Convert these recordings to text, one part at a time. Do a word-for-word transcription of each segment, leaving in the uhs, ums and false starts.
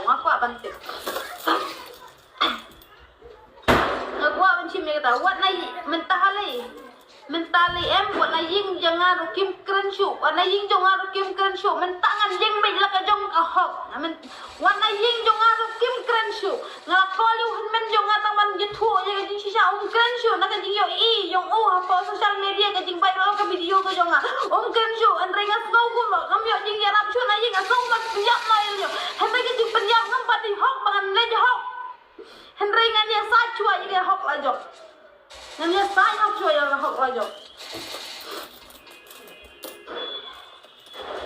Nga kwah ban tip. Nga kwah ban shim ïa kata. Wat na mynta halei. Mynta lei em, wat na ïing jong nga ruh kim kren shuh. Wat na ïing jong nga ruh kim kren shuh. Mynta ngan ïeng beit la ka jong ka hok. Wat na ïing jong nga ruh kim kren shuh. Nga la call ïa u hynmen jong nga tang ban ïathuh ïa ka jingshisha, um kren shuh na ka jingïohi jong u hapoh social media, ka jingviral ka video ka jong nga. Um kren shuh, hynrei nga sngew kumno, ngam ïoh jingïarap shuh na ïing, nga sngew ban pynïap noh ïa la jong. Hynrei ka jingpynïap ngam pat dei hok ba ngan leit hok. Hynrei ngan ïasaid shuwa ïa ka hok la jong. Ngan ïasaid hok shuwa ïa ka hok la jong.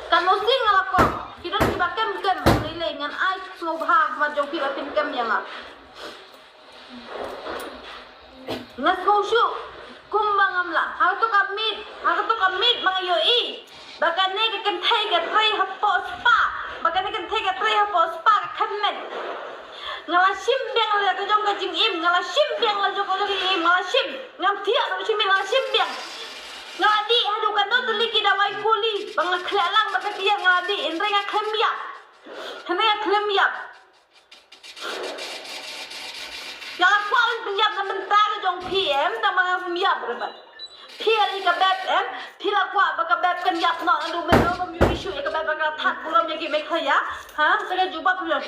Katno sien nga la call. Ki don kiba kem kem, lei lei ngan ai sngewbha ha khmat jong phi ba phin kem ïa nga. Nga sngew shuh kumba ngam lah. Ha kato ka miet, ha kato ka miet ba nga ïohi ba kane ka kynthei ka trei hapoh spa. Ba kane ka kynthei ka trei hapoh spa ka kynmen. Nga la shim biang la ka jong ka jingim, nga la shim biang la jong ka jong ka jingim, nga la shim. Ngam thiah ruh shim, nga la shim biang. Nga la dih haduh katno tylli ki dawai kuli ba nga khleh lang bad ka tiar, nga la dih, hynrei nga khlem ïap. Hynrei nga khlem ïap. Nga la kwah ban pynïap na bynta ka jong phi em, tang ba ngam ïap ruh bad. Phi ïa ka bep em, phi la kwah ba ka bep kan ïap noh, naduh mynno bym ïohi shuh ïa ka bep ba ka thad burom ïa ki Meghalaya. Ha, sa ka jubab phi nga,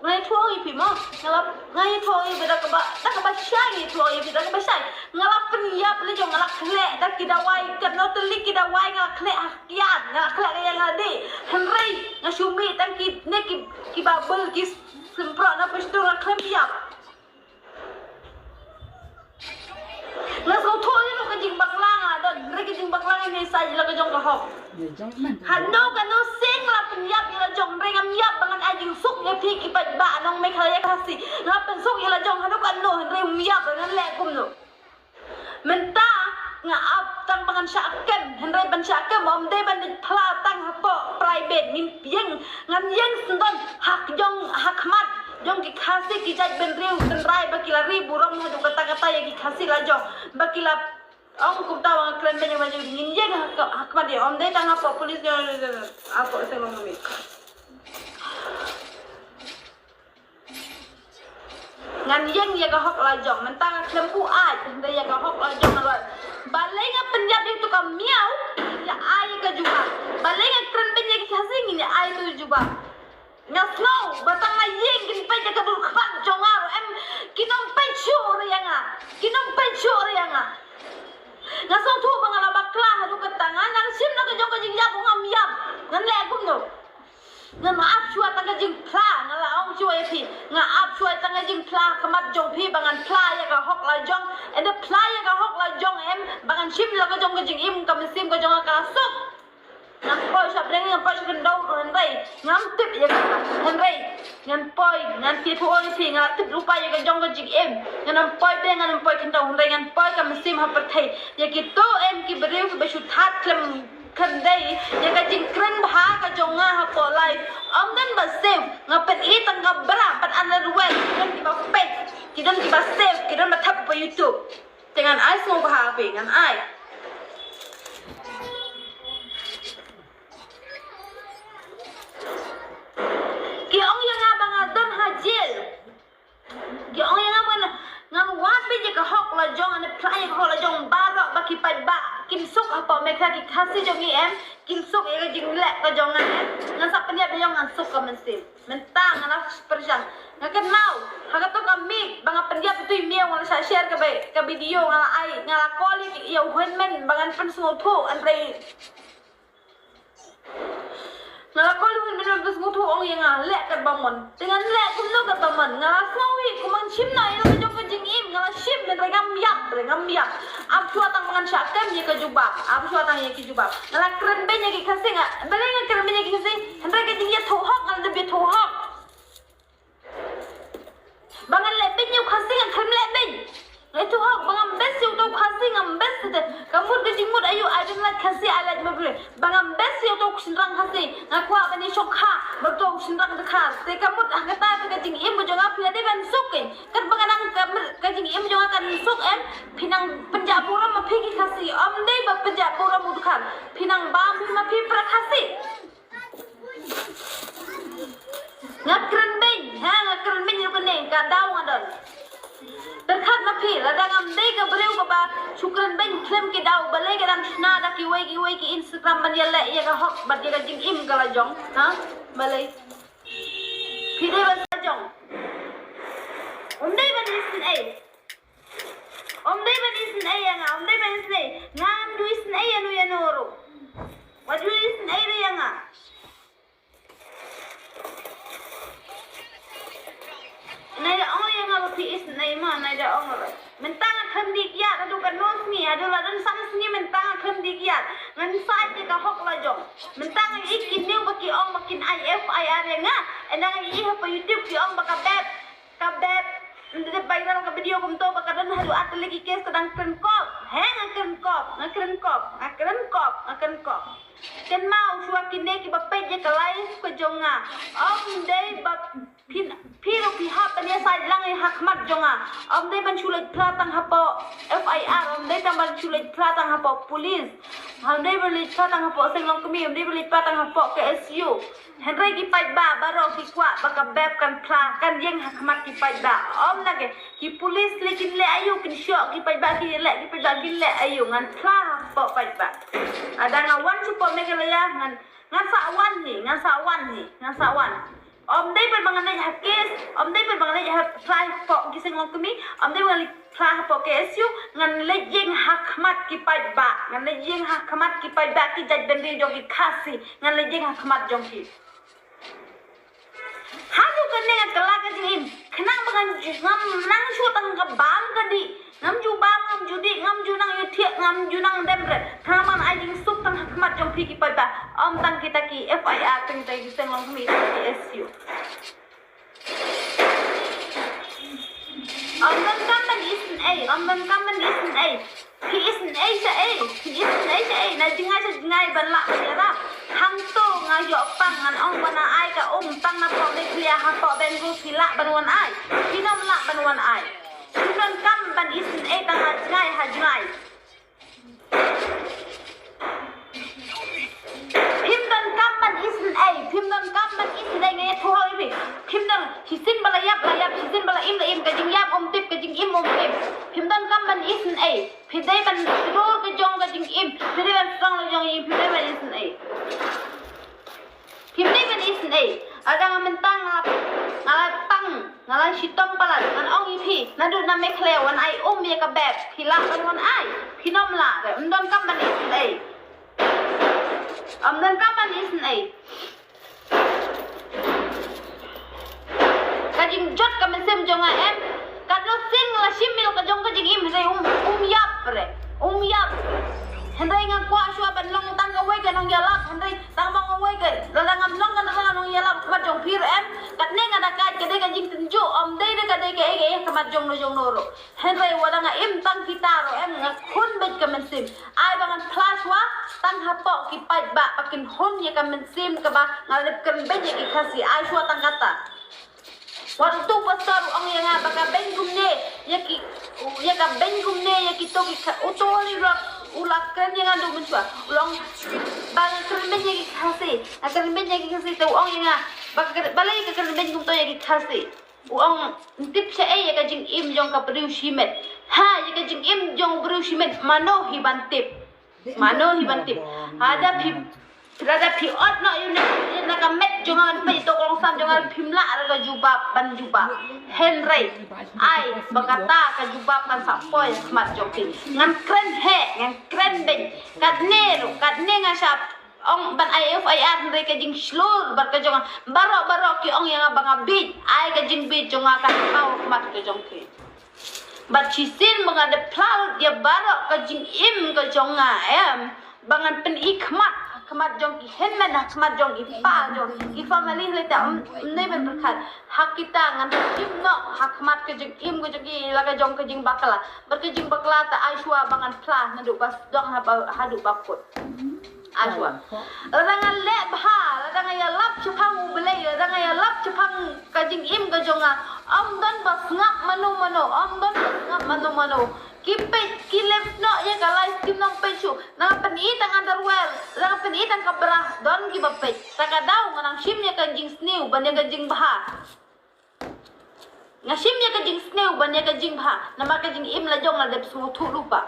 nga ïathuh ïa phi mo. Nga la, nga ïathuh ïa phi da kaba, da kaba shai nga ïathuh ïa phi da kaba shai. Nga la pynïap la jong, nga la khleh da ki dawai, katno tylli ki dawai nga la khleh ha kiad, nga la khleh ka ïa nga dih. Hynrei nga shu mih tang kine ki, kiba bul ki semprot na pashtu, nga khlem ïap. Nga sngewthuh ïa ka jingbakla nga don, hynrei ka jingbakla nga ïasaid ïa la ka jong ka hok. Hano kano sien la pynïap ïa la jong, hynrei ngam ïap ba ngan ai jingsuk ïa phi ki paidbah nong Meghalaya Khasi. Nga pynsuk ïa la jong hano kano, hynrei ngam ïap ba ngan leh kumno. Mynta nga ap tang ba ngan shah kem, hynrei ban shah kem ym dei ban leit phla tang hapoh private, ngin ïeng, ngan ïeng sngewdon ha jong, ha khmat jong ki Khasi ki jaitbynriew tynrai ba ki la ri burom haduh katta katta ïa ki Khasi la jong, ba ki la ong kumta ba nga kren beiñ ïa ka jong, ngin ïeng ha, ha khmat ïa, ym dei tang hapoh police, hapoh seng long kami. Ngan ïeng ïa ka hok la jong, mynta nga khlem buaid, hynrei ïa ka hok la jong nga wan. Balei nga pynïap ïa uto ka miaw, ïa ai ïa ka jubab. Balei nga kren beiñ ïa ki Khasi, ngin ïa ai ïa ka jubab. Nga sngew ba tang na ïing kin peit ïa ka dur khmat jong nga ruh em, kin ym peit shuh ruh ïa nga. Kin ym peit shuh ruh ïa nga. Nga sngewthuh ba nga la bakla haduh katta, nga nang shim na ka jong ka jingïap, ngam ïap. Ngan leh kumno? Ngam ap shuwa tang ka jingphla, nga la ong shuwa ïa phi. Nga ap shuwa tang ka jingphla ha khmat jong phi ba ngan phla ïa ka hok la jong. Ynda phla ïa ka hok la jong em, ba ngan shim la ka jong ka jingim, ka mynsiem ka jong nga ka la suk. Ngan poi sha bneng, ngan poi sha khyndew ruh hynrei ngam tip ïa kata. Hynrei ngan poi, ngan ïathuh ïa phi, nga la tip lypa ïa ka jong ka jingim. Ngan ym poi bneng, ngan ym poi khyndew, hynrei ngan poi ka mynsiem ha pyrthei. Ïa kito em ki briew kiba shu thad khlem khyndai ïa ka jingkren bha ka jong nga hapoh live. Ym don ba safe, nga pyni tang ka bra bad underwear, ki don kiba fake, ki don kiba safe, ki don ba thep hapoh YouTube. Te ngan ai sngewbha ha phi, ngan ai. Ki ong ïa nga ba nga don ha jail. Ki ong ïa nga ba ngan wad beit ïa ka hok la jong, ngan phla ïa ka hok la jong baroh ba ki paidbah kin suk hapoh Meghalaya, ki Khasi jong ngi em, kin suk ïa ka jingleh ka jong nga em. Ngan sa pynïap ïa jong, ngan suk ka mynsiem. Mynta nga la pyrshang. Nga kynmaw ha kato ka miet ba nga pynïap ïa uto i miaw, nga la shah share ka ba, ka video, nga la ai, nga la call ïa u hynmen ba ngan pynsngewthuh, hynrei nga la call ïa u hynmen ba ngan pynsngewthuh, ong ïa nga leh katba mon. Te ngan leh kumno katba mon? Nga la sngew hi kum ban shim noh ïa la ka jong ka jingim, nga la shim, hynrei ngam ïap, hynrei ngam ïap. Ap shuwa tang ba ngan shah kem ïa ka jubab, ap shuwa tang ïa ki jubab. Nga la kren beiñ ïa ki Khasi, nga, balei nga kren beiñ ïa ki Khasi? Hynrei ka jingïathuh hok, nga la dep ïathuh hok. Ba ngan leh beiñ ïa u Khasi, nga khlem leh beiñ. Nga ïathuh hok ba ngam best ïa uto u Khasi, ngam best te. Ka mut ka jingmut aïu, I don't like Khasi, I like Mawbray. Ba ngam best ïa uto u shynrang Khasi, nga kwah ban ïashongkha bad uto u shynrang Dkhar. Te ka mut ha kata ka jingim ka jong nga phi la dei ban suk kein. Katba nga nang ka, ka jingim jong nga kan suk em, phi nang pynjah burom ma phi ki Khasi. Ym dei ba pynjah burom u Dkhar. Phi nang bam phi ma phi para Khasi. Nga kren Ka daw nga don. Pyrkhat ma phi, lada ngam dei ka briew kaba shu kren beiñ khlem ki daw, balei ka dang shna da kiwei kiwei ki Instagram ban ïaleh ïa ka hok bad ïa ka jingim ka la jong, ha? Balei? Phi dei ban sa jong. Ym dei ban isynei. Ym dei ban isynei ïa nga, ym dei ban isynei. Ngam ju isynei ïa no ïa no ruh. Wat ju isynei ruh ïa nga. Nai da ong ïa nga ba phi isynei ma, nai da ong ruh. Mynta nga khlem dih kiad, haduh katno sngi, haduh la don san sngi mynta nga khlem dih kiad. Ngan sa ïa ka hok la jong. Mynta nga ïohi ki new ba ki ong ba kin ai F I R ïa nga. Ynda nga ïohi ha pa YouTube ki ong ba ka Beb, ka Beb, ynda dep viral ka video kumto ba ka don haduh ar tylli ki case ka dang kren kop. He, nga kren kop, nga kren kop, nga kren kop, nga kren kop. Kynmaw shuwa kine kiba peit ïa ka live ka jong nga. Ym dei ba phin, phi ruh phi hap ban ïasaid lang ïa ha khmat jong nga. Ym dei ban shu leit phla tang hapoh F I R, ym dei tang ban shu leit phla tang hapoh police. Ym dei ban leit phla tang hapoh seng longkmie, ym dei ban leit phla tang hapoh K S U. Hynrei ki paidbah baroh ki kwah ba ka Beb kan phla, kan ïeng ha khmat ki paidbah. Ym na ke, ki police lei kin leh aïu, kin shoh ki paidbah, kin leh ki paidbah, kin leh aïu, ngan phla hapoh paidbah. Lada nga wan shapoh Meghalaya, ngan, ngan sa wan hi, ngan sa wan hi, ngan sa wan. Ym dei pat ba ngan leit ha case, ym dei pat ba ngan leit ha phla hapoh ki seng longkmie, ym dei ba ngan leit phla hapoh K S U, ngan leit ïeng ha khmat ki paidbah, ngan leit ïeng ha khmat ki paidbah, ki jaitbynriew jong ki Khasi, ngan leit ïeng ha khmat jong ki. Haduh kane nga kylla ka jingim, khnang ba ngan ju, ngam nang shu tang ka bam ka dih, ngam ju bam, ngam ju dih, ngam ju nang ïathiah, ngam ju nang dem re. Khnang ba ngan ai jingsuk tang ha khmat jong phi ki paidbah. Ym tang kita ki F I R, tang kita ki seng longkmie, kita ki S U. Ym donkam ban isynei, ym donkam ban isynei. Phi isynei shaei, phi isynei shaei. Na jngai sha jngai ban lah ban ïarap. Hangto nga ïoh pang, ngan ong ba ngan ai ka um tang na pok dei phi ïa hapoh Bengaluru phi lah ban wan ai. Phin ym lah ban wan ai. Phi donkam ban isynei tang ha jngai ha jngai. Phim donkam ban isynei, phim donkam ban isynei, nga ïathuh ïa phi. Phim don, shisien ba la ïap, la ïap, shisien ba la im, la im, ka jingïap ym tip, ka jingim ym tip. Phim donkam ban isynei. Phi dei ban sdang ka jong ka jingim, phi dei ban sdang la jong i, phi dei ban isynei. Phim dei ban isynei. Lada nga mynta nga la, nga la pang, nga la shitom palat, ngan ong ïa phi, naduh na Meghalaya wan ai um ïa ka Beb, phi lah ban wan ai, phin ym lah re, ym donkam ban isynei. Ym donkam ban isynei. Ka jingjot ka mynsiem jong nga em, katno sien la shim ïa la ka jong ka jingim, hynrei um, um ïap re, um ïap. Hynrei nga kwah shuwa ban long tang kawei ka nongïalap, hynrei tang ba kawei ka, lada ngam long ka nongïalap ha khmat jong phi ruh em, katne nga da kait ka dei ka jingtynjuh, ym dei re ka dei kaei kaei ha khmat jong no jong no ruh. Hynrei wat la nga im tang kita ruh em, nga khun beit ka mynsiem. Ai ba ngan phla shuwa tang hapoh ki paidbah ba kin hun ïa ka mynsiem kaba nga la dep kren beiñ ïa ki Khasi, ai shuwa tang kata. Wat utu u pastor u ong ïa nga ba ka beiñ kumne ïa ki, ïa ka beiñ kumne ïa kito ki Kha-, uto u la, u la kren ïa nga naduh mynshuwa. U la ong ba nga kren beiñ ïa ki Khasi, nga kren beiñ ïa ki Khasi, te u ong ïa nga ba ka kren, balei ka kren beiñ kumto ïa ki Khasi. U ong, ym tip shaei ïa ka jingim jong ka briew shimet. Ha, ïa ka jingim jong u briew shimet, mano hi ban tip. Mano hi ban tip. Lada phi, lada phi ot noh ïa une, ïa na ka met jong nga, ban peit ïa uto u kongsan jong nga, phim lah re ka jubab ban jubab. Hynrei ai ba kata ka jubab kan sa poi ha khmat jong phi. Ngan kren heh, ngan kren beiñ. Katne ruh, katne nga shah ong ban ai F I R, hynrei ka jingshlur bad ka jong nga. Baroh baroh ki ong ïa nga ba nga bieit, ai ka jingbieit jong nga kan paw ha khmat ka jong phi. Bad shisien ba nga da phla lut ïa baroh ka jingim ka jong nga em, ba ngan pyni khmat ha khmat jong ki hynmen, ha khmat jong ki pa jong ki family, hynrei te ym, ym dei ban pyrkhat. Ha kita ngan pynim noh ha khmat ka jingim ka jong ki la ka jong ka jingbakla. Bad ka jingbakla te ai shuwa ba ngan phla naduh ba sdang haba, haduh ba kut. Ai shuwa. Lada nga leh bha, lada nga ïalap shaphang U Blei, lada nga ïalap shaphang ka jingim ka jong nga, ym don ba sngap mano mano, ym don ba sngap mano mano. Ki peit, ki leh noh ïa ka live, kim nang peit shuh. Nga pyni tang underwear, nga pyni tang ka bra, don kiba peit. Te ka daw nga nang shim ïa ka jingsniew ban ïa ka jingbha. Nga shim ïa ka jingsngew ban ïa ka jingbha, namar ka jingim la jong la dep sngewthuh lypa.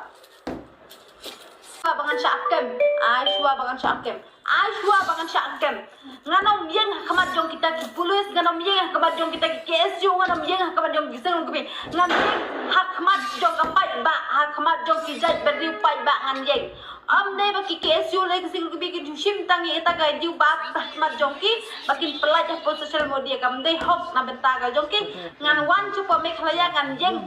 Shuwa ba ngan shah kem, ai shuwa ba ngan shah kem, ai shuwa ba ngan shah kem. Ngan ym ïeng ha khmat jong kita ki pulis, ngan ym ïeng ha khmat jong kita ki K S U, ngan ym ïeng ha khmat jong ki seng longkmie. Ngan ïeng ha khmat jong ka paidbah, ha khmat jong ki jaitbynriew paidbah ngan ïeng. Ym dei ba ki K S U lei ki seng longkmie kin ju shim tang ïa ita ka jubab ha khmat jong ki, ba kin pynlait ha social media, kam dei hok na bynta ka jong ki. Ngan wan sha Meghalaya, ngan ïeng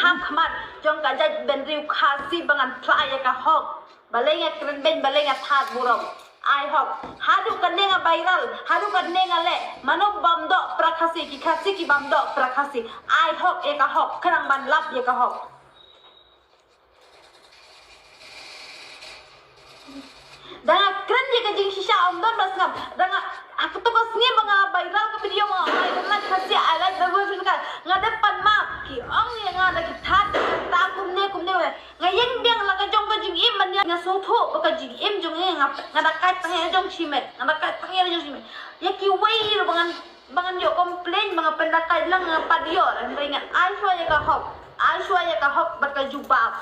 ha khmat jong ka jaitbynriew Khasi ba ngan phla ïa ka hok. Balei nga kren beiñ, balei nga thad burom. Ai hok. Haduh kane nga viral, haduh kane nga leh. Mano bym doh para Khasi, ki Khasi ki bym doh para Khasi. Ai hok ïa ka hok, khnang ban lap ïa ka hok. Da nga kren ïa ka jingshisha ym don ba sngap. Da nga, ha kato ka sngi ba nga viral ka video, ba nga ai like Khasi, ai like the version ka. Nga dep pan map, ki ong ïa nga da ki thad, da kumne kumne. Nga ïeng biang la ka jong ka jingim ban ïa, nga sngewthuh ba ka jingim jong ngi, nga, nga da kai tang ïa jong shimet, nga da kai tang ïa jong shimet. Ïa kiwei ruh ba ngan, ba ngan ïoh complain ba nga pynda kai lang, nga pat ïoh, hynrei ngan ai shuwa ïa ka hok, ai shuwa ïa ka hok bad ka jubab.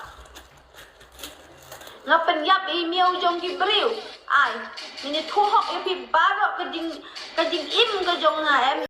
Nga pynïap ïa i miaw jong ki briew. Ai, ngin ïathuh hok ïa phi baroh ka jing, ka jingim ka jong nga em.